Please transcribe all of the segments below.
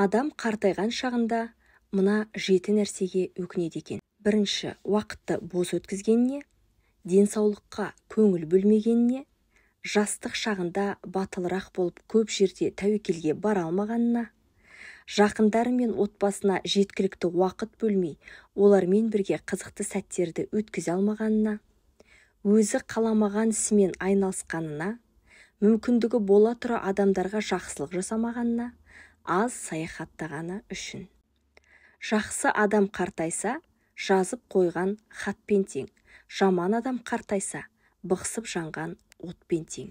Адам қартайған шағында мына 7 нәрсеге өкінеді екен. Бірінші, уақытты бос өткізгеніне, денсаулыққа көңіл бөлмегеніне, жастық шағында батылырақ болып көп жерде тәуекелге бара алмағанына, жақындары мен отбасына жеткілікті уақыт бөлмей, олармен бірге қызықты сәттерді өткізе алмағанына, өзі қаламаған ісімен айналысқанына, мүмкіндігі бола тұра адамдарға жақсылық жасамағанына, аз саяхаттағаны үшін. Жақсы адам қартайса, жазып қойған хатпен тең, жаман адам қартайса, бықсып жанған отпен тең.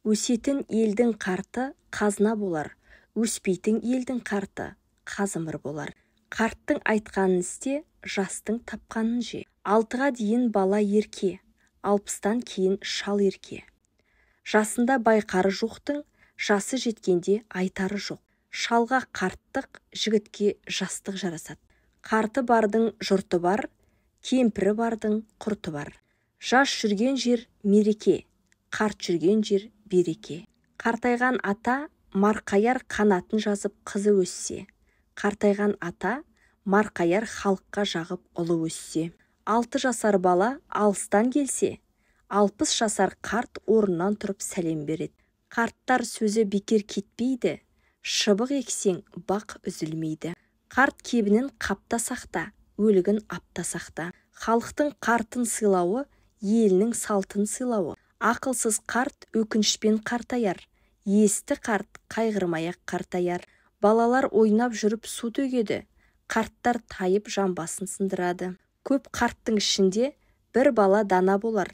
Өсетін елдің қарты қазына болар, өспейтін елдің қарты қазымыр болар. Қарттың айтқанын істе, жастың тапқанын же. 6-ға дейін бала ерке, 60-тан кейін шал ерке. Жасында байқары жоқтың, жасы жеткенде айтары жоқ. Шалға қарттық, жігітке жастық жарасады. Қарты бардың жұрты бар, кемпірі бардың құрты бар. Жас жүрген жер мереке, қарт жүрген жер береке. Қартайған ата марқаяр қанатын жазып қызы өссе, қартайған ата марқаяр халыққа жағып ұлы өссе. 6 жасар бала алыстан келсе, 60 жасар қарт орнынан тұрып сәлем береді. Қарттар сөзі бекер кетпейді, шыбық ексең бақ үзілмейді. Қарт кебінін қапта сақта, өлігін апта сақта. Халықтың қартын сыйлауы, елінің салтын сыйлауы. Ақылсыз қарт өкінішпен қартаяр, есті қарт қайғырмай-ақ қартаяр. Балалар ойнап жүріп су төгеді, қарттар тайып жамбасын сындырады. Көп қарттың ішінде бір бала дана болар,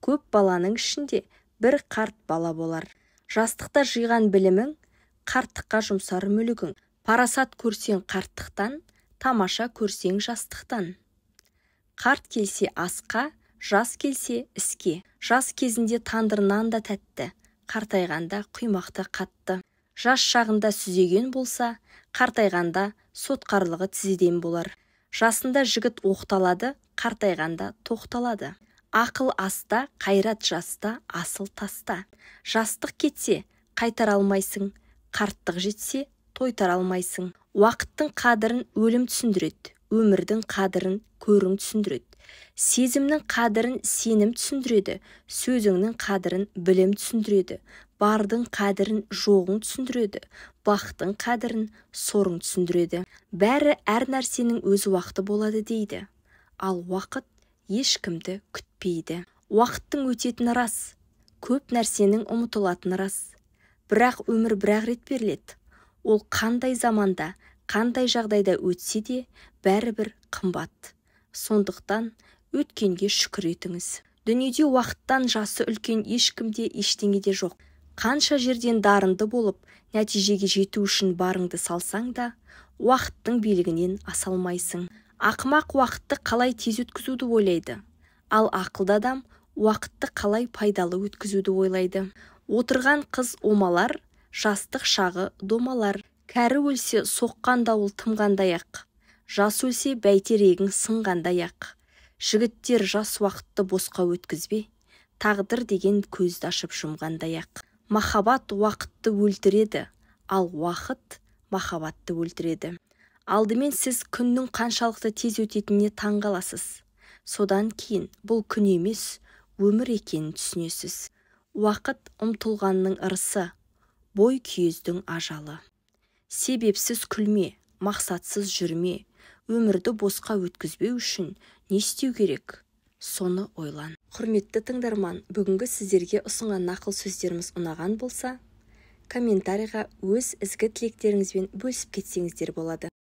көп баланың ішінде бір қарт бала болар. Жастықта жиған білімің, қарттыққа жұмсар мүлігің. Парасат көрсең қарттықтан, тамаша көрсең жастықтан. Қарт келсе асқа, жас келсе іске. Жас кезінде тандыр нан да тәтті, қартайғанда құймақ та қатты. Жас шағында сүзеген болса, қартайғанда сотқарлығы тізеден болар. Жасында жігіт оқталады, қартайғанда тоқталады. Ақыл аста, қайрат жаста, асыл таста. Жастық кетсе, қайтара алмайсың, қарттық жетсе, тойтара алмайсың. Уақыттың қадірін өлім түсіндіреді, өмірдің қадірін көрің түсіндіреді. Сезімнің қадірін сенім түсіндіреді, сөзіңнің қадірін білім түсіндіреді, бардың қадірін жоғың түсіндіреді, бақтың қадірін сорың түсіндіреді. Бәрі әр нәрсенің өз уақыты болады дейді, ал уақыт ешкімді күтпейді. Уақыттың өтетіні рас, көп нәрсенің ұмытылатыны рас. Бірақ өмір бір-ақ рет беріледі. Ол қандай заманда, қандай жағдайда өтсе де, бәрібір қымбат. Сондықтан өткенге шүкір етіңіз. Дүниеде уақыттан жасы үлкен ешкімде ештеңе де жоқ. Қанша жерден дарынды болып, нәтижеге жету үшін барыңды салсаң да, уақыттың билігінен аса алмайсың. Ақымақ уақытты қалай тез өткізуді ойлайды, ал ақылды адам уақытты қалай пайдалы өткізуді ойлайды. Отырған қыз омалар, жастық шағы домалар. Кәрі өлсе соққан дауыл тымғандай-ақ, жас өлсе бәйтерегің сынғандай-ақ. Жігіттер, жас уақытты босқа өткізбе, тағдыр деген көзді ашып жұмғандай-ақ. Махаббат уақытты өлтіреді, ал уақыт махаббатты өлтіреді. Алдымен сіз күннің қаншалықты тез өтетініне таң қаласыз. Содан кейін бұл күн емес, өмір екенін түсінесіз. Уақыт ұмтылғанның ырысы, бой күйездің ажалы. Себепсіз күлме, мақсатсыз жүрме, өмірді босқа өткізбеу үшін не істеу керек? Соны ойлан. Құрметті тыңдарман, бүгінгі сіздерге ұсынған нақыл сөздеріміз ұнаған болса, комментарийға өз ізгі тілектеріңізбен бөлісіп кетсеңіздер болады.